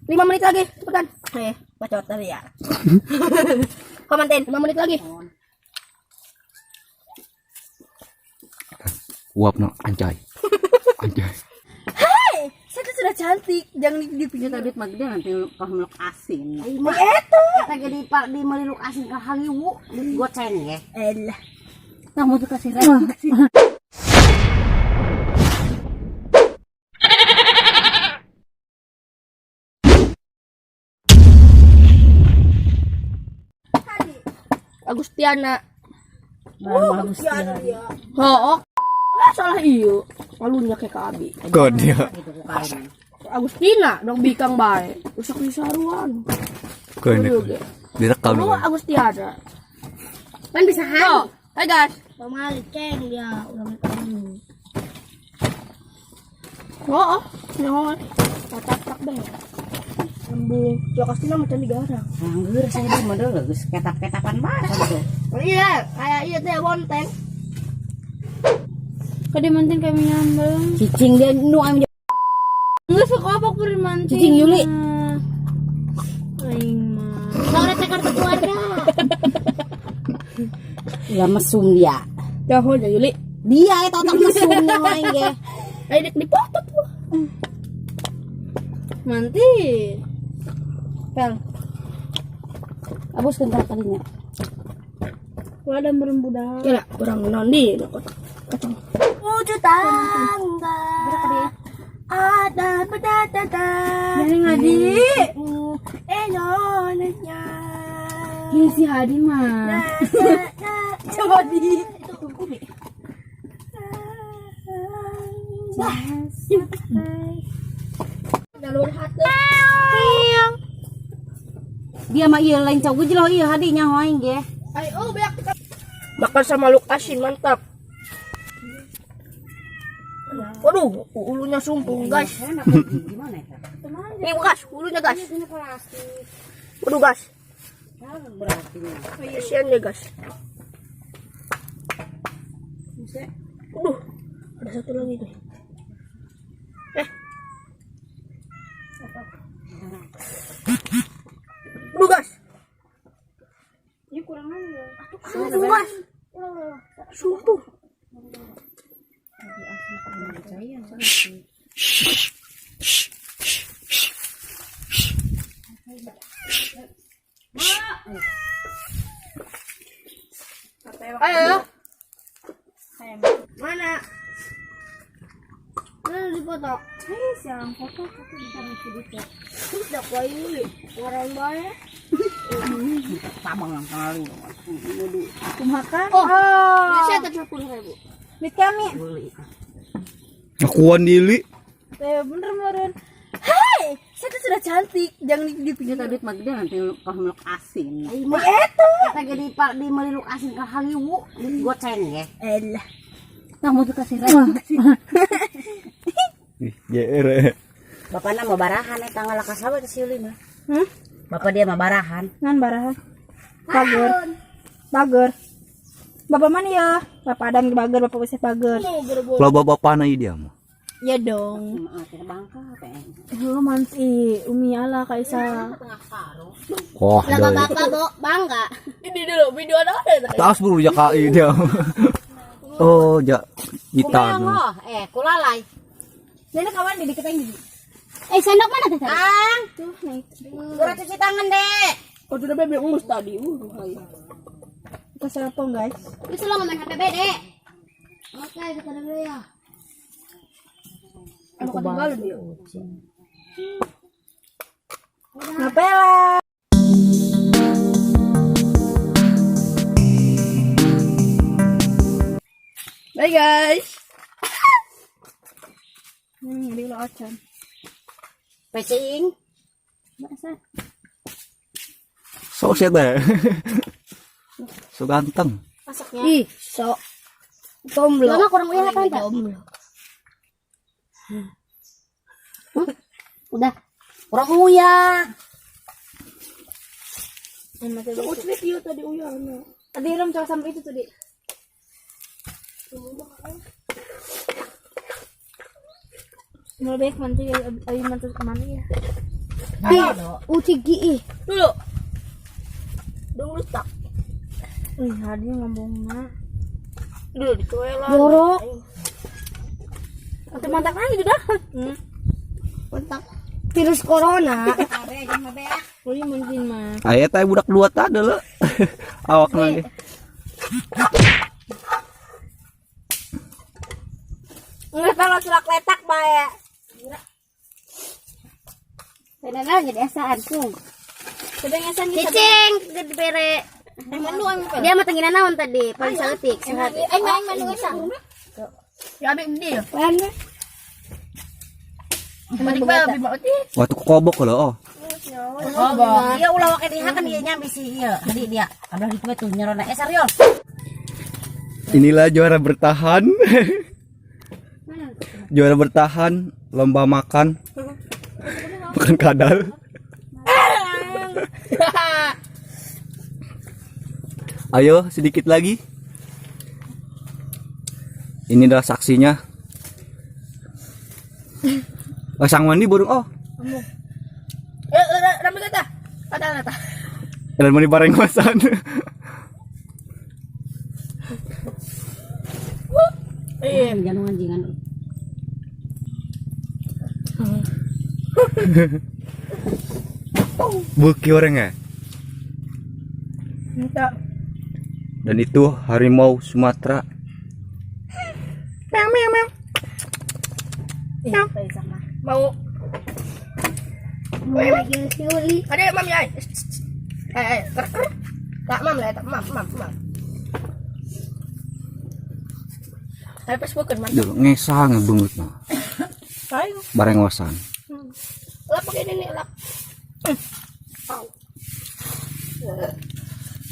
5 menit lagi, cepetan. Bacot tadi ya. Komentin, 5 menit lagi. Uap no, anjay. Anjay. Hai, saya tuh sudah cantik. Jangan dipinjam Kita duit mah gede nanti meluk asin. Itu. Kita jadi pak di meluk asin ke Haliwu, duit goceng ya. Elah. Nah, mau tuh kasih kasih. Agustiana. Bagus dia. Oh, oh. Salah iyo. Malunya kayak Abi. God ya. Gitu ku kain. Agustina dong bikang bae. Rusak di saruan. God. Direkam. Lu Agustiana. Kan bisa Oh, hai guys. Pamali ceng dia udah kamu. Oh, oh. Nyawa. Tak deh. Sambung. Ya Agustina macam digarang. Anggur saya di model geus ketap-ketapan banget tuh. Oh, iya, kayak iya teh bonteng. Kau dimantin kami nyambung. Cicing dia nu am Enggak suka apa puri mantin. Cicing Yuli. Aing mah. Soalnya teh kartu keluarga. Lah mesum dia. Jauh aja Yuli. Dia eta otak mesum nya aing ge. Ayo dek dipoto tuh. Manti. Pel. Abus kental kalinya. Gua ada merembudak. Kira kurang nondi kacang. Wujud tangga. Ada berdatang. Dari ngadi. Indonesia. Ini si Hadi mah. Coba di. Jalur hati. Dia mah ieu lain cau gejlo ieu hadi nya aing ge. Ayo, oh, banyak kita. Makan sama luk asin mantap. Waduh, ulunya sumpung guys. Gimana ya? Ini guys, ulunya guys. Ini plastik. Waduh guys, Berarti. kasihan deh guys. Waduh, ada satu lagi nih. Eh. Waduh guys. Ini kurangan ya. Sumpung guys. Sumpung. Ayo. Mana? Mana dipoto? Eh, siang foto tapi bisa ngisi Sudah kau ini orang baik. Tabang lang kali. Kumakan. Oh, saya 70.000. Mit kami. Beli. Akuan dili. Teh bener meren. Hai, saya tuh sudah cantik. Jangan dipinjam Kita duit mah gede nanti meluk asin. Itu. Kita jadi pak di meluk asin ke Haliwu, duit goceng ya. Elah. Nah, mau tuh kasih kasih. Ih, GR. Bapakna mau barahan eta ngalaka sawa teh si Yuli mah. Hmm? Bapak dia mah barahan. Ngan barahan. Bager. Bager. Bapak mana ya? Bapak Adam bager, Bapak Usep bager. Loba bapana ieu dia mah. Ya dong. Heeh, teh bangka teh. Lu manti Umi ala Kaisa. Wah, Lah doi. bapak bo bangga. Ini dulu video ada ada. Tas buru ja ka ieu dia. Oh, ja kita nu. Oh, kulalai. Nenek kawan di deket yang gini. Sendok mana teh? Ang, Tuh, naik. segera cuci tangan, Dek. Oh sudah bebek ungus tadi. Hai. Kita serapong guys. Itu lo main HP dek. Oke, kita dulu ya. Aku ketinggalan dia. Ngapela. Bye guys. Jadi lo acan. Pecing. Masa? So sia teh. So ganteng. Masaknya. Ih, so jomblo. Mama kurang uyah apa enggak? Jomblo. Udah. Kurang uyah. So, ucrit iya tadi uyahnya. Tadi rom coba sampai itu tuh di. Mau baik mantu ya, ayo mantu kemana ya? Di, ucig ih. Dulu. Dong rusak. Ih, hadi ngomongna. Dulu dicuelan. Jorok. Untuk mantak lagi juga. Kontak virus corona. Uli mungkin mah. Aya teh budak dua tadi lah. Awak lagi. Enggak kalau celak letak bae. Benar jadi asaan tuh. Sedang esan di Cicing gede bere. Dia mah tengina naon tadi, paling saletik. Sehat. Eh, main manu esan. Ya ambil dia. Pan. Balik ba abi mauti. Waktu kobok kalau oh. Oh, iya ulah wake diha kan ieu nya bisi ieu. Jadi dia ablah ditu tuh nyerona eh serius. Inilah juara bertahan. Juara bertahan lomba makan. Makan kadal. Ayo sedikit lagi. Ini adalah saksinya. Oh, sang mandi burung oh. Eh, eh, rame kata. Kata kata. Dan mandi bareng masan. Eh, jangan anjingan. Buki orang ya. Minta. Dan itu harimau Sumatera. Meow meow meow. Mau Lagi si Uli. ada mam ya. Eh, eh, ker ker. Tak mam lah, tak mam, mam, mam. Tapi pas bukan mam. Dulu ngesang banget mah. Ayo. Bareng wasan. Lap pakai ini nih, lap. Au.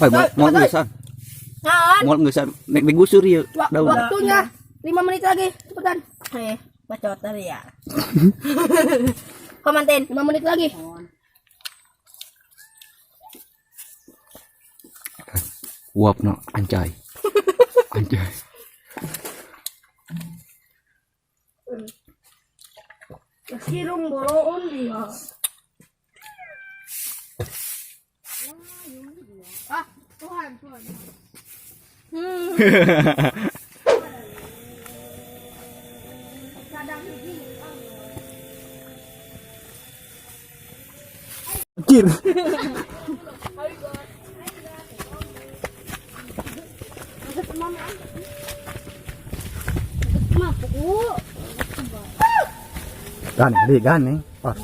Oi, mau ngesan. Naon? Mau ngesan nek digusur ya daun. Waktunya 5 menit lagi, cepetan. Eh, bacot tadi ya. Komanten. 5 menit lagi. Uap no anjay. Anjay. Sirung boroon dia. Ah, Tuhan, Tuhan. Anjir. Gane, di gane. Pas.